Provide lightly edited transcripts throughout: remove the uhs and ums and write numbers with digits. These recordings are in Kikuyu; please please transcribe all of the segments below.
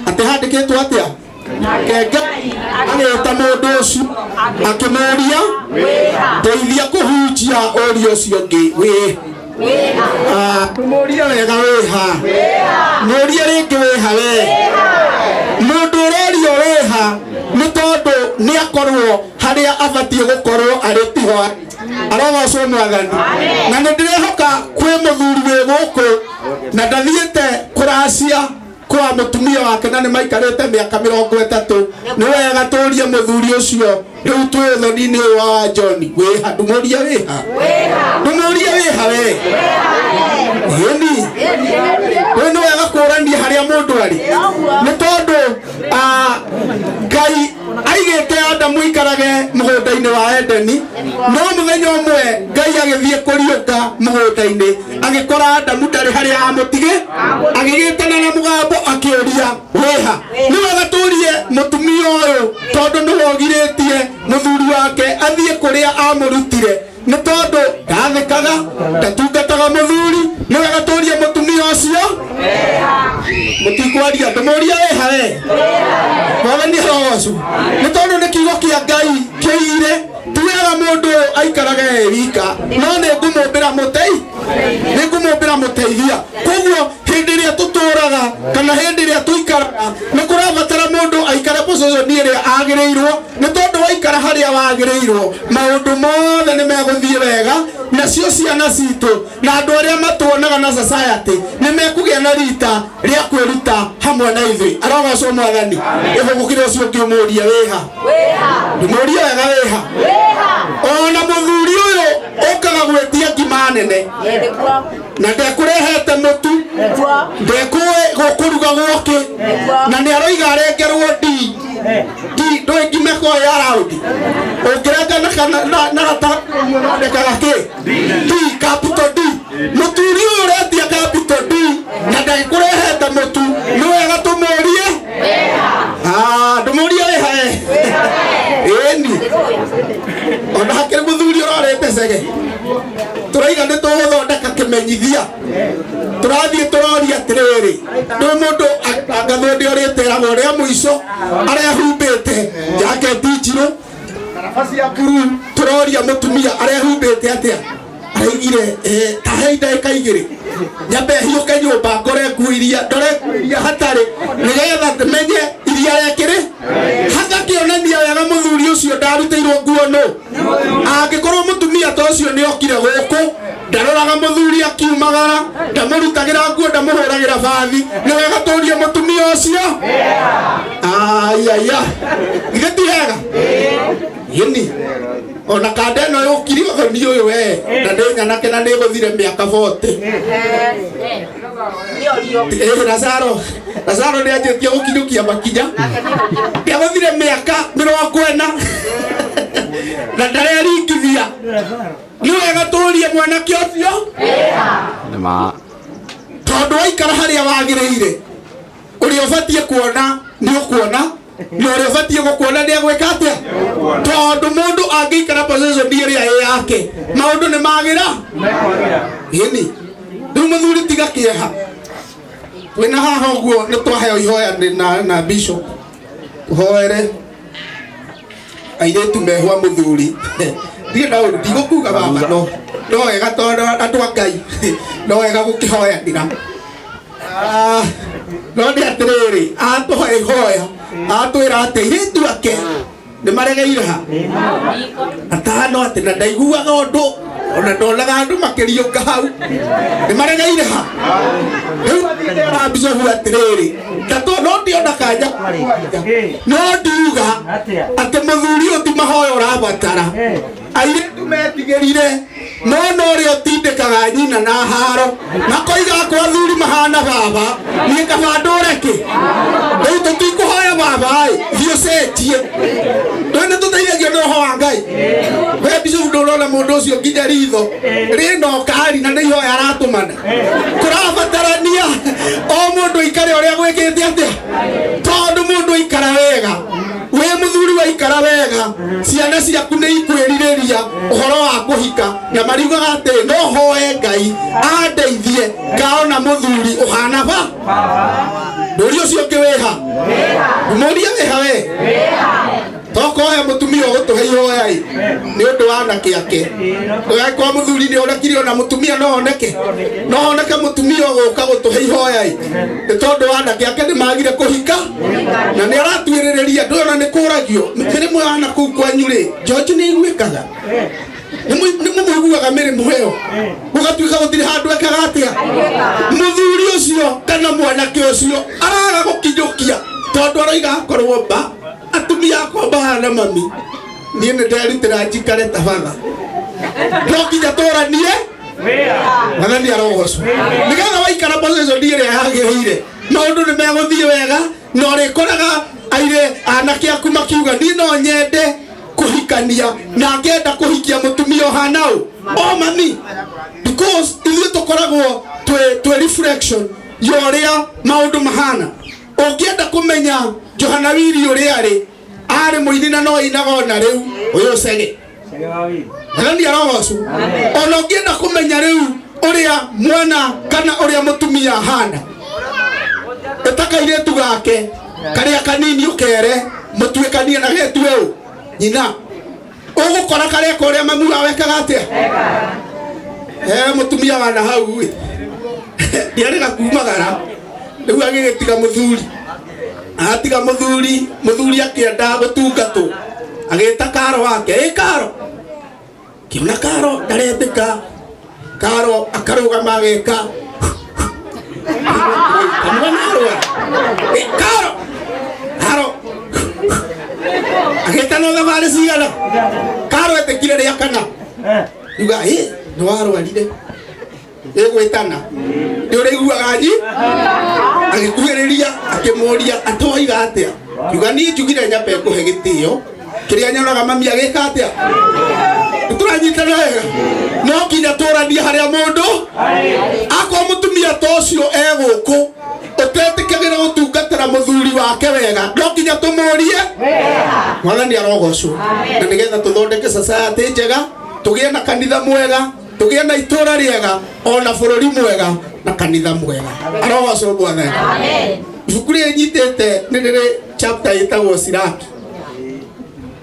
Atĩ handĩkĩtwo atĩa? Kenge agĩta mũndũ ũcio akĩmũria, ndeithia kũhunjia ũria ũcio ũngĩ wĩ. Ah, tũmũrie wega, wĩha? Mũrie rĩngĩ, wĩha we? Mũndũ ũrorio wĩha nĩ tondũ nĩ akorwo harĩa abatiĩ gũkorwo arĩ tiho arĩ. Arogocwo Mwathani. Na nĩ ndĩrehoka kwĩ mũthuri wĩ gũkũ na ndathiĩte kũracia kwa mũtumia wake na nĩ maikarĩte mĩaka 30. Nĩ wega tũrie mũthuri ũcio rĩu twĩ ũthoni-inĩ ũyũ wa John, wĩha? Ndũmũrie wĩha? Ndũmũrie wĩha we? Ĩni, rĩu nĩ wega kũrania harĩa mũndũ arĩ, nĩ tondũ Ngai aigĩte Adamu ikarage mũgũnda-inĩ wa Edeni, no mũthenya ũmwe Ngai agĩthiĩ kũriũka mũgũnda-inĩ, agĩkora Adamu ndarĩ harĩa amũtige, agĩgĩtana na mũgambo akĩũria, wĩha? Nĩ wega tũrie mũtumia ũyũ, tondũ nĩwe ũgirĩtie mũthuri wake athiĩ kũrĩa amũrutire, nĩ tondũ ndathĩkaga, ndatungataga mũthuri. Nĩ wega tũrie mũtumia ũcio. Mũtikwaria, ndũmũrie wĩha we? Mwathani arogocwo, nĩ tondũ nĩ kiugo kĩa Ngai kĩire ti wega mũndũ ũyũ aikarage e wika, no nĩ ngũmũmbĩra mũtei, nĩ ngũmũmbĩra mũteithia. Koguo hĩndĩ ĩrĩa tũtũraga kana hĩndĩ ĩrĩa tũikaraga, nĩ kũrabatara mũndũ aikare position ĩrĩa agĩrĩirwo, nĩ tondũ waikara harĩa wagĩrĩirwo, maũndũ mothe nĩ megũthiĩ wega, nacio ciana citũ na andũ arĩa matuonaga na society nĩ mekũgĩa na rita rĩa kwĩruta hamwe na ithuĩ. Arogocwo Mwathani. Ĩhũgũkĩre ũcio ũngĩ ũmũrie, wĩha? Ndũmũrie wega, wĩha? Ona mũthuri ũyũ ũkaga gwĩtia ngima nene na ndekũrehete mũtu, ndekũĩ gũkũrugagwo kĩ, na nĩ aroiga arengerwo ndi ndi ndũĩ ngima ĩkoragwo ya raundi, ũngĩrenga na kana na gatagatĩ ũguo ũthondekaga kĩ? D, capital D. Mũthuri ũyũ ũretia capital D na ndagĩkũrehete mũtu, nĩ wega tũmũrie. Ah, ndũmũrie wĩha we? Ĩni, ona hakĩrĩ mũthuri ũrorĩte cege, tũraiga nĩ tũgũthondeka kĩmenyithia, tũrathiĩ tũroria atĩrĩrĩ, ndũ mũndũ agĩtangathwo nĩ orĩte eragwo rĩa mũico arehumbĩte jaketi njirũ, karaba cia blue. Tũroria mũtumia arehumbĩte atĩa, araigire ta hei ndagĩka 2 nyambe hiũke nyũmba ngore nguo iria, ndore nguo iria hatarĩ, nĩgetha menye iria arekĩrĩ. Hagakĩonania wega mũthuri ũcio ndarutĩirwo nguo nũ. Angĩkorwo mũtumia ta ũcio nĩ okire gũkũ, ndaroraga mũthuri akiumagara, ndamũrutagĩra nguo, ndamũhũragĩra bathi, nĩ wega tũrie mũtumia ũcio. Ayaya, githĩ ti hega? Ĩni, ona kanda ĩno yũkire ũthoni ũyũ we na nĩ nyanake na nĩ gũthire mĩaka 40. Eh, Lazaro, Lazaro nĩ anjĩtie gũkinyũkia makinya, nĩagũthire mĩaka 40 na ndareringithia. Nĩ wega tũrie mwanake ũcio. Nĩ ma. Tondũ waikara harĩa wagĩrĩire, ũrĩa ũbatiĩ kuona nĩ ũkuona, na ũrĩa ũbatiĩ gũkuona nĩ agwĩka atĩa? Tondũ mũndũ angĩikara position ĩrĩa ĩ yake, maũndũ nĩ magĩra. Ĩni, rĩu mũthuri tiga kĩeha twĩna haha ũguo, nĩ twaheo ihoya na bishop tũhoere airĩtu mehwa mũthuri. Ndirĩ na ũru, ndigũkuga baba, no wega, tondũ andũ a Ngai no wega gũkĩhoyanĩra. Ah, no nĩ atĩrĩrĩ, atũhe ihoya, atwĩra atĩ airĩtu ake nĩ maregeire ha atano, atĩ na ndaiguaga ũndũ, ona ndonaga andũ makĩriũka hau, nĩ maregeire ha. Rĩu athiĩte bishofu atĩrĩrĩ, ndatũ no ndiona kanya, no ndiuga atĩ mũthuri ũyũ ti mahoya ũrabatara. Airĩtu metigĩrire mwana ũrĩa ũtindĩkaga nyina na haro, makoiga akwa athuri mahana baba, niĩ kaba ndũre kĩ. Rĩu tũtikũhoya baba ĩ, thiĩ ũcenjie. Rĩu nĩ tũteithagio nĩ roho wa Ngai. We bishofu, ndũrona mũndũ ũcio nginya ritho rĩna ũkari na nĩ ihoya aratũmana. Kũrabatarania o mũndũ aikare ũrĩa gwĩkĩte atĩa, tondũ mũndũ aikara wega, wĩ mũthuri waikara wega. Ciana ciaku nĩ ikwĩrirĩria ũhoro wa kũhika na mariugaga atĩ no hoe Ngai andeithie ngaona mũthuri ũhana ba. Ndũri ũcio ũngĩ wĩha? Mũrie wĩha we? Tokohe mũtumia ũgũtũhe ihoya ĩ nĩ ũndũ wa anake ake. Ndũgagĩkorwo mũthuri nĩ onekire ona mũtumia no oneke. No oneke mũtumia ũgũka gũtũhe ihoya ĩ nĩ tondũ wa anake ake nĩ magire kũhika na nĩ aratuĩrĩrĩria. Ndũĩ ona nĩ kũragio mĩrĩmũ ya na kũu kwanyu rĩ, George nĩ iguĩkaga. Nĩ mũmũiguaga mĩrĩmũ ĩyo gũgatuĩka gũtirĩ handũ ekaga atĩa. Mũthuri ũcio kana mwanake ũcio araga gũkinyũkia tondũ aroiga akorwo mba atumia akwa mahana mami, niĩ nĩ nderutĩra njikare ta batha. No nginya tũranie Mwathani arogocwo nĩgetha waikara position ĩrĩa yagĩrĩire maũndũ nĩ megũthiĩ wega na ũrĩkoraga aire anake aku makiuga niĩ no nyende kũhikania na ngenda kũhikia mũtumia ũhana ũ o mami, because ithuĩ tũkoragwo twĩ reflection ya ũrĩa maũndũ mahana. Ũngĩenda kũmenya Johana Wiri ũrĩa arĩ, arĩ mũini na no ainaga ona rĩu ũyũ Cege. Mwathani arogocwo. Ona ũngĩenda kũmenya rĩu ũrĩa mwana kana ũrĩa mũtumia ahana, ĩta kairĩtu gake karĩa kanini ũkere mũtuĩkanie na getue ũ nyina, ũgũkora kareka ũrĩa mami wao ekaga atĩa. Mũtumia wana hau ĩ ndiarĩga kumagara rĩu agĩgĩtiga mũthuri, atiga mũthuri, mũthuri akĩenda gũtungatwo agĩta karo wake, ĩ karo kĩona karo ndaretĩka, karo akarũgama ageka kanua narũa, karo karo agĩtana thabarĩ cigana, karo etĩkire rĩa kana yuga ĩ nĩ warwarire ĩgwĩtana nĩ ũrĩiguaga nyi agĩkuhĩrĩria akĩmũria atwaiga atĩa, kiuga niĩ njugire nyambe ngũhe gĩtĩo kĩrĩa nyonaga mami agĩka atĩa. Tũranyitana wega? No nginya tũranie harĩa mũndũ akorwo mũtumia ta ũcio e gũkũ ũtetĩkagĩra gũtungatĩra mũthuri wake wega, no nginya tũmũrie. Mwathani arogocwo. Na nĩgetha tũthondeke society njega, tũgĩe na kanitha mwega, tũgĩe na itũra rĩega, ona bũrũri mwega na kanitha mwega. Arogocwo Mwathani. Ibuku rĩrĩ nyitĩte nĩ rĩrĩ chapter ĩtagwo Siraki.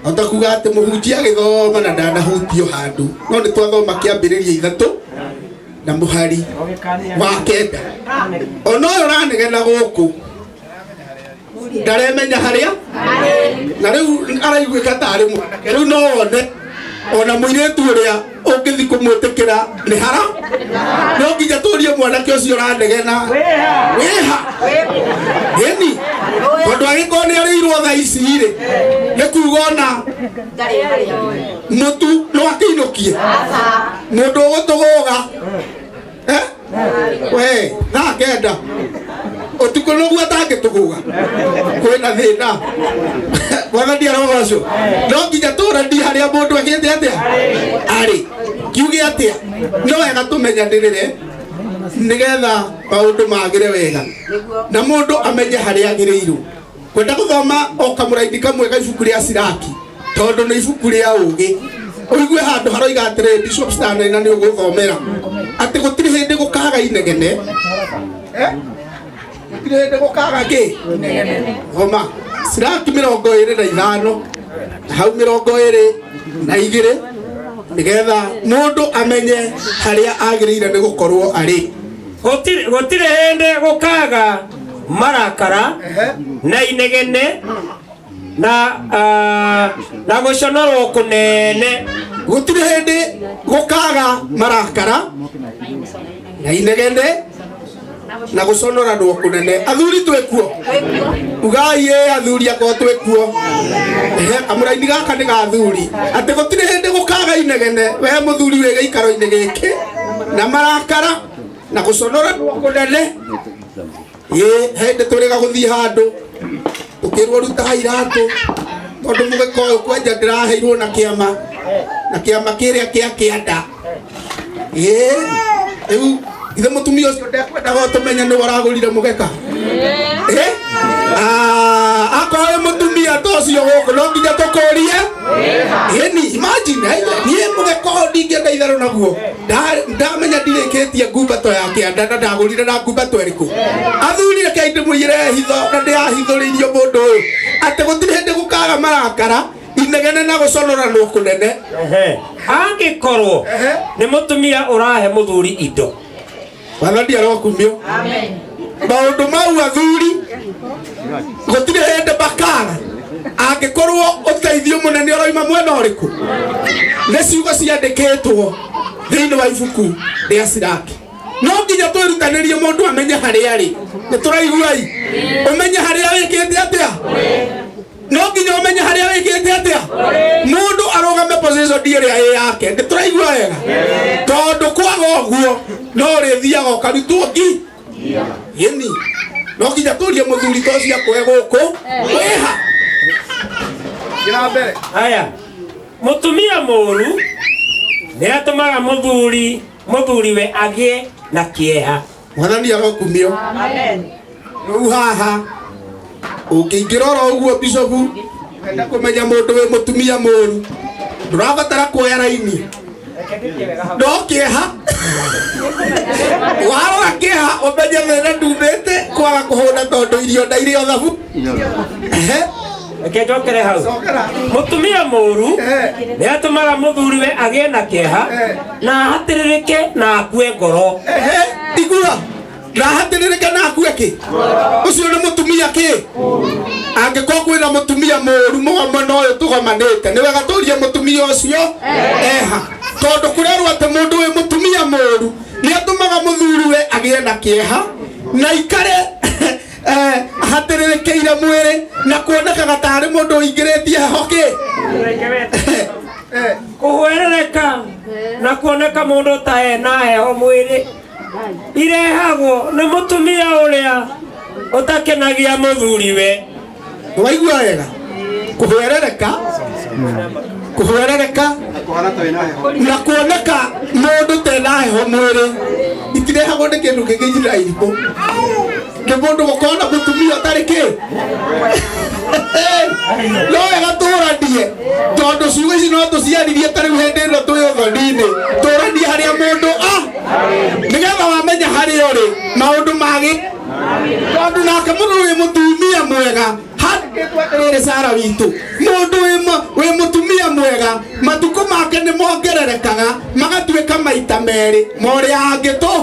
Ota kuga atĩ mũhunjia agĩthoma na ndanahutio handũ, no nĩ twathoma kĩambĩrĩria 3 na mũhari wa 9. Ona ũyũ ũranegena gũkũ ndaremenya harĩa na rĩu araiguĩka tarĩ mwanake. Rĩu no wone ona mũirĩtu ũrĩa ũngĩthi kũmwĩtĩkĩra nĩ hara, no nginya tũrie mwanake ũcio ũranegena wĩha ĩni, tondũ angĩkorwo nĩ arĩirwo thaa ici rĩ, nĩ kuga ona mũtu no akĩinũkie mũndũ ũgũtũgũga we thaa 9 ũtukũ nĩguo atangĩtũgũga kwĩna thĩna. Mwathani arogocwo. No nginya tũranie harĩa mũndũ agĩte atĩa arĩ, kiuge atĩa, no wega tũmenyanĩrĩre nĩgetha maũndũ magĩre wega na mũndũ amenye harĩa agĩrĩirwo. Kwenda gũthoma o kamũraini kamwe ga ibuku rĩa Siraki tondũ nĩ ibuku rĩa ũgĩ, ũigue handũ haroiga atĩrĩ, Bishop Stanley, na nĩ ũgũthomera atĩ gũtirĩ hĩndĩ gũkaga inegene, gũtirĩ hĩndĩ gũkaga kĩ. Thoma Siraki 25 hau 22 nĩgetha mũndũ amenye harĩa agĩrĩire nĩ gũkorwo arĩ. Gũtirĩ hĩndĩ gũkaga marakara na inegene na gũconorwo kũnene. Gũtirĩ hĩndĩ gũkaga marakara na inegene na gũconoranwo kũnene. Athuri twĩkuo? Ugai ĩ athuri akorwo twĩkuo. Kamũraini gaka nĩ ga athuri, atĩ gũtirĩ hĩndĩ gũkaga inegene we mũthuri wĩ gĩikaro-inĩ gĩkĩ na marakara na gũconoranwo kũnene. Ĩ hĩndĩ tũrĩga gũthiĩ handũ tũkĩrwo ruta iratũ tondũ mũgĩka ũyũ kwanja ndĩraheirwo na kĩama na kĩama kĩrĩa kĩa kĩanda. Ĩ rĩu ithe mũtumia ũcio ndekwendaga ũtũmenye nĩwe ũragũrire mũgeka. Akorwo wĩ mũtumia ta ũcio gũkũ no nginya tũkũrie. Ĩni, imagine niĩ mũgeko ndingĩenda itherũ naguo. Ndamenya ndirĩkĩtie ngumbato ya kĩanda na ndagũrire na ngumbato ĩrĩkũ. Athuri reke ndĩmũigĩre hitho na ndĩrahithũrĩirio mũndũ ũyũ atĩ gũtirĩ hĩndĩ gũkaga marakara inegene na gũconoranwo kũnene. Angĩkorwo nĩ mũtumia ũrahe mũthuri indo. Mwathani arokumio. Maũndũ mau athuri gũtirĩ hĩndĩ makaga angĩkorwo ũteithio mũnene ũroima mwena ũrĩkũ. Nĩ ciugo ciandĩkĩtwo thĩinĩ wa ibuku rĩa Siraki. No nginya twĩrutanĩrie mũndũ amenye harĩa arĩ. Nĩ tũraigua-i? Ũmenye harĩa wĩkĩte atĩa? No nginya ũmenye harĩa wĩkĩte atĩa? Mũndũ arũgame position ĩrĩa ĩ yake. Nĩ tũraigua wega? Tondũ kwaga ũguo no ũrĩthiaga ũkarutwo ngi. Ĩni. No nginya tũrie mũthuri to ciakwe gũkũ. Wĩha. Gira mbere. Aya, mũtumia mũru nĩ atũmaga mũthuriwe agĩe na kĩeha. Mwathani arokumio. Rĩu haha ũngĩingĩra oro ũguo bicobu wenda kũmenya mũndũ wĩ mũtumia mũru ndũrabatara kuoya raini no kĩeha warora kĩeha ũmenye thĩna ndumĩte kwaga kũhũna tondũ irio ndairĩo thabu. Reke njokere hau. Mũtumia mũru nĩ atũmaga mũthuriwe agĩe na kĩeha na ahatĩrĩrĩke na akue ngoro. Igua na ahatĩrĩrĩke na akue kĩ? Ũcio nĩ mũtumia kĩ? Angĩkorwo kwĩna mũtumia mũru mũgomano ũyũ tũgomanĩte nĩ wega tũrie mũtumia ũcio eha, tondũ kũrerwo atĩ mũndũ wĩ mũtumia mũru nĩ atũmaga mũthuriwe agĩe na kĩeha na ikare ahatĩrĩrĩkĩire mwĩrĩ na kuonekaga tarĩ mũndũ ũingĩrĩtie heho kĩ? Kũhwerereka na kuoneka mũndũ ta ena heho mwĩrĩ irehagwo nĩ mũtumia ũrĩa ũtakenagia mũthuriwe. Waigua wega? Kũhwerereka, kũhwerereka na kuoneka mũndũ tena heho mwĩrĩ itirehagwo nĩ kĩndũ kĩngĩ nginya irimũ. Nĩ mũndũ gũkorwo na mũtumia ũtarĩ kĩ? No wega tũranie tondũ ciugo ici no tũciaririe ta rĩu hĩndĩ ĩno twĩ ũthoni-inĩ. Tũranie harĩa mũndũ a nĩgetha wamenya harĩa ũrĩ maũndũ magĩ tondũ nake mũndũ wĩ mũtumia mwega handĩkĩtwo atĩrĩrĩ Sara witũ mũndũ wĩ mũtumia mwega matukũ make nĩ mongererekaga magatuĩka maita merĩ ma ũrĩa angĩtũ.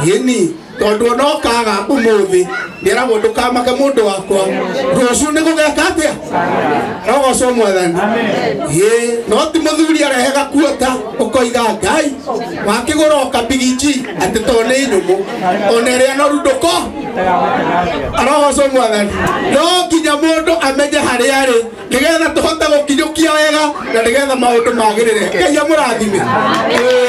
Ĩni tondũ ona ũkaga ũmũthĩ nĩeragwo ndũkamake mũndũ wakwa rũciũ nĩ gũgeka atĩa? Rogocwo Mwathani. Ĩ no ti mũthuri arehe gakuota ũkoiga Ngai wakĩgũra ũkambigiji atĩ to nĩ nyũmũ ona ĩrĩa noru ndũko. Arogocwo Mwathani. No nginya mũndũ amenye harĩa arĩ nĩgetha tũhote gũkinyũkia wega na nĩgetha maũndũ magĩrĩre. Ngai amũrathime.